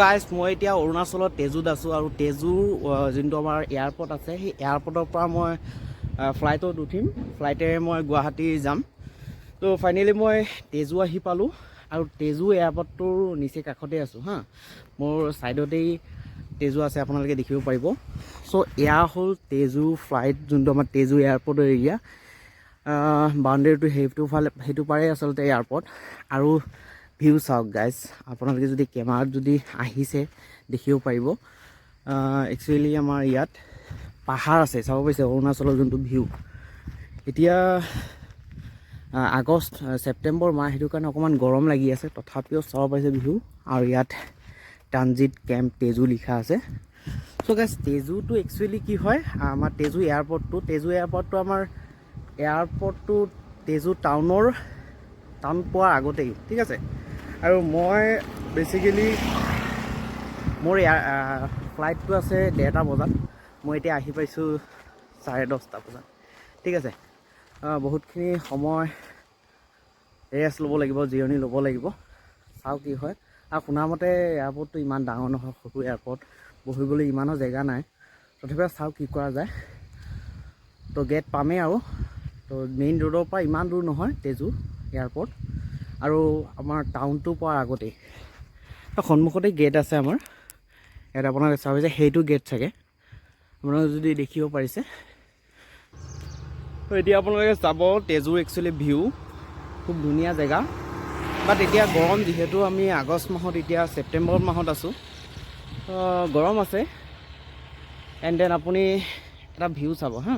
Guys, মই এতিয়া অৰুণাচলত তেজুত আছোঁ আৰু তেজুৰ যোনটো আমাৰ এয়াৰপৰ্ট আছে, সেই এয়াৰপৰ্টৰ পৰা মই ফ্লাইটত উঠিম। ফ্লাইটেৰে মই গুৱাহাটী যাম। ত' ফাইনেলি মই তেজু আহি পালোঁ আৰু তেজু এয়াৰপৰ্টটোৰ নিচেই কাষতে আছোঁ। হা, মোৰ ছাইডতেই তেজু আছে, আপোনালোকে দেখিব পাৰিব। চ' এয়া হ'ল তেজু ফ্লাইট, যোনটো আমাৰ তেজু এয়াৰপৰ্টৰ এৰিয়া বাউণ্ডেৰীটো, সেইটো ফালে, সেইটো পাৰে আচলতে এয়াৰপৰ্ট। আৰু ভিউ চাওক গাইজ, আপোনালোকে যদি কেমেৰাত যদি আহিছে দেখিব পাৰিব। একচুৱেলি আমাৰ ইয়াত পাহাৰ আছে, চাব পাৰিছে অৰুণাচলৰ যোনটো ভিউ। এতিয়া আগষ্ট ছেপ্টেম্বৰ মাহ, সেইটো কাৰণে অকণমান গৰম লাগি আছে, তথাপিও চাব পাৰিছে ভিউ। আৰু ইয়াত ট্ৰানজিট কেম্প তেজু লিখা আছে। চ' গাইজ, তেজুটো একচুৱেলি কি হয়, আমাৰ তেজু এয়াৰপৰ্টটো আমাৰ এয়াৰপৰ্টটো তেজু টাউন পোৱাৰ আগতেই, ঠিক আছে। আৰু মই বেচিকেলি মোৰ এয়াৰ ফ্লাইটটো আছে 1:30 বজাত, মই এতিয়া আহি পাইছোঁ 10:30 বজাত, ঠিক আছে। বহুতখিনি সময় ৰেষ্ট ল'ব লাগিব, জিৰণি ল'ব লাগিব। চাওঁ কি হয়। আৰু শুনামতে এয়াৰপৰ্টটো ইমান ডাঙৰ নহয়, সৰু এয়াৰপৰ্ট, বহিবলৈ ইমানো জেগা নাই। তথাপিও চাওঁ কি কৰা যায়। তো গেট পামেই আৰু তো মেইন ৰোডৰ পৰা ইমান দূৰ নহয় তেজু এয়াৰপৰ্ট আৰু আমাৰ টাউনটো পোৱাৰ আগতেই তো সন্মুখতেই গেট আছে আমাৰ। ইয়াত আপোনালোকে চাব যে সেইটো গেট চাগে, আপোনালোকে যদি দেখিব পাৰিছে। তো এতিয়া আপোনালোকে চাব তেজুৰ একচুৱেলি ভিউ, খুব ধুনীয়া জেগা। বাট এতিয়া গৰম, যিহেতু আমি আগষ্ট মাহত, এতিয়া ছেপ্টেম্বৰ মাহত আছোঁ, তো গৰম আছে। এণ্ড then আপুনি এটা ভিউ চাব। হা,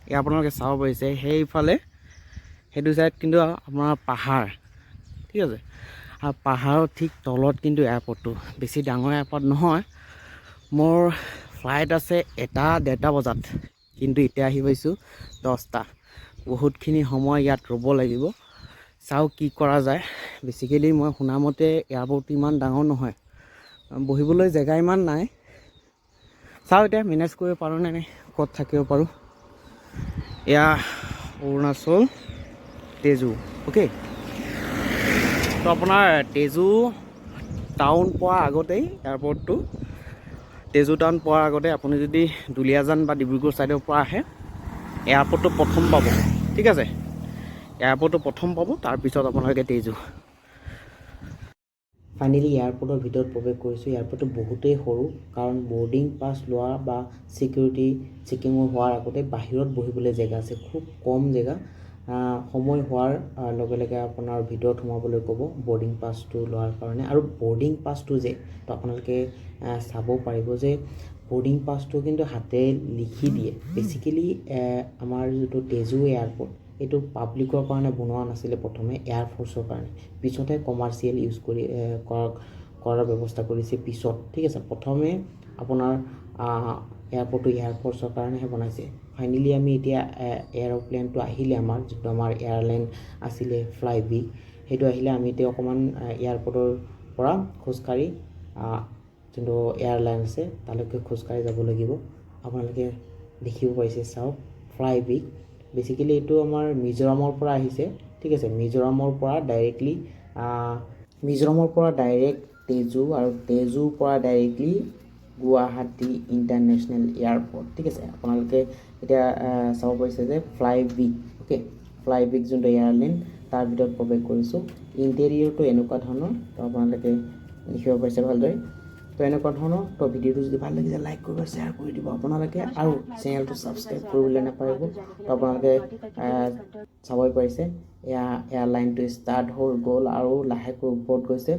এয়া আপোনালোকে চাব পাৰিছে, সেইফালে সেইটো ছাইড কিন্তু আপোনাৰ পাহাৰ, ঠিক আছে। আৰু পাহাৰৰ ঠিক তলত কিন্তু এয়াৰপৰ্টটো, বেছি ডাঙৰ এয়াৰপৰ্ট নহয়। মোৰ ফ্লাইট আছে এটা 1:30 বজাত, কিন্তু এতিয়া আহি পাইছোঁ 10টা। বহুতখিনি সময় ইয়াত ৰ'ব লাগিব। চাওঁ কি কৰা যায়। বেচিকেলি মই শুনামতে এয়াৰপৰ্টটো ইমান ডাঙৰ নহয়, বহিবলৈ জেগা ইমান নাই। চাওঁ এতিয়া মেনেজ কৰিব পাৰোঁ নে নাই, ক'ত থাকিব পাৰোঁ। এয়া অৰুণাচল তেজু, অ'কে। তো আপোনাৰ তেজু টাউন পোৱাৰ আগতেই এয়াৰপৰ্টটো, তেজু টাউন পোৱাৰ আগতে আপুনি যদি দুলীয়াজান বা ডিব্ৰুগড় ছাইডৰ পৰা আহে, এয়াৰপৰ্টটো প্ৰথম পাব, ঠিক আছে। এয়াৰপৰ্টটো প্ৰথম পাব, তাৰপিছত আপোনালোকে তেজু। ফাইনেলি এয়াৰপৰ্টৰ ভিতৰত প্ৰৱেশ কৰিছোঁ। এয়াৰপৰ্টটো বহুতেই সৰু, কাৰণ বৰ্ডিং পাছ লোৱা বা ছিকিউৰিটি চেকিঙো হোৱাৰ আগতে বাহিৰত বহিবলৈ জেগা আছে, খুব কম জেগা। সময় হোৱাৰ লগে লগে আপোনাৰ ভিতৰত সোমাবলৈ ক'ব বৰ্ডিং পাছটো লোৱাৰ কাৰণে। আৰু বৰ্ডিং পাছটো যে, তো আপোনালোকে চাব পাৰিব যে বৰ্ডিং পাছটো কিন্তু হাতে লিখি দিয়ে। বেচিকেলি আমাৰ যিটো তেজু এয়াৰপৰ্ট, এইটো পাব্লিকৰ কাৰণে বনোৱা নাছিলে প্ৰথমে, এয়াৰফ'ৰ্চৰ কাৰণে, পিছতহে কমাৰ্চিয়েল ইউজ কৰি কৰাৰ ব্যৱস্থা কৰিছে পিছত, ঠিক আছে। প্ৰথমে আপোনাৰ এয়াৰপৰ্টটো এয়াৰফ'ৰ্চৰ কাৰণেহে বনাইছে। ফাইনেলি আমি এতিয়া এয়াৰপ্লেনটো আহিলে, আমাৰ যিটো আমাৰ এয়াৰলাইন আছিলে ফ্লাই বিগ, সেইটো আহিলে। আমি এতিয়া অকণমান এয়াৰপৰ্টৰ পৰা খোজকাঢ়ি যোনটো এয়াৰলাইন আছে তালৈকে খোজকাঢ়ি যাব লাগিব। আপোনালোকে দেখিব পাৰিছে, চাওক, ফ্লাই বিগ। বেচিকেলি এইটো আমাৰ মিজোৰামৰ পৰা আহিছে, ঠিক আছে। মিজোৰামৰ পৰা ডাইৰেক্ট তেজু আৰু তেজুৰ পৰা ডাইৰেক্টলি গুৱাহাটী ইণ্টাৰনেশ্যনেল এয়াৰপৰ্ট, ঠিক আছে। আপোনালোকে এতিয়া চাব পাৰিছে যে fly big, okay, fly big যোনটো এয়াৰলাইন, তাৰ ভিতৰত প্ৰৱেশ কৰিছোঁ। ইণ্টেৰিয়ৰটো এনেকুৱা ধৰণৰ, তো আপোনালোকে দেখিব পাৰিছে ভালদৰে। তো এনেকুৱা ধৰণৰ। তো ভিডিঅ'টো যদি ভাল লাগিছে, লাইক কৰিব, শ্বেয়াৰ কৰি দিব আপোনালোকে আৰু চেনেলটো ছাবস্ক্ৰাইব কৰিবলৈ নাপাহৰিব। তো আপোনালোকে চাবই পাৰিছে, এয়া এয়াৰলাইনটো ষ্টাৰ্ট হৈ গ'ল আৰু লাহেকৈ ওপৰত গৈছে।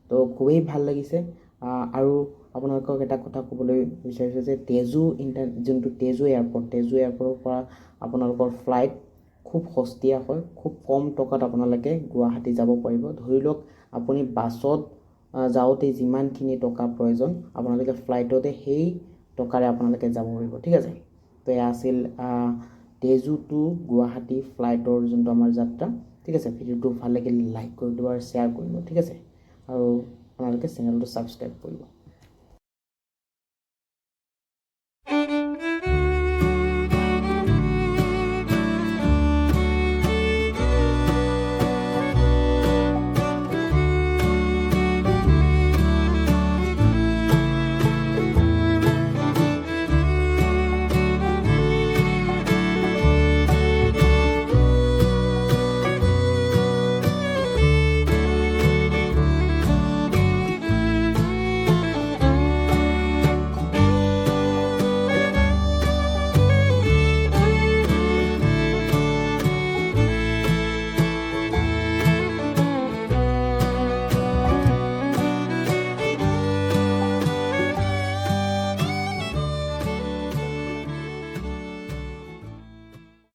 তো খুবেই ভাল লাগিছে। আৰু আপোনালোকক এটা কথা ক'বলৈ বিচাৰিছোঁ যে তেজু ইণ্টাৰ যোনটো তেজু এয়াৰপৰ্ট, তেজু এয়াৰপৰ্টৰ পৰা আপোনালোকৰ ফ্লাইট খুব সস্তীয়া হয়। খুব কম টকাত আপোনালোকে গুৱাহাটী যাব পাৰিব। ধৰি লওক আপুনি বাছত যাওঁতে যিমানখিনি টকা প্ৰয়োজন, আপোনালোকে ফ্লাইটতে সেই টকাৰে আপোনালোকে যাব পাৰিব, ঠিক আছে। তো এয়া আছিল তেজু টু গুৱাহাটী ফ্লাইটৰ যোনটো আমাৰ যাত্ৰা, ঠিক আছে। ভিডিঅ'টো ভাল লাগিলে লাইক কৰি দিব আৰু শ্বেয়াৰ কৰিব, ঠিক আছে। আৰু আপোনালোকে চেনেলটো ছাবস্ক্ৰাইব কৰিব।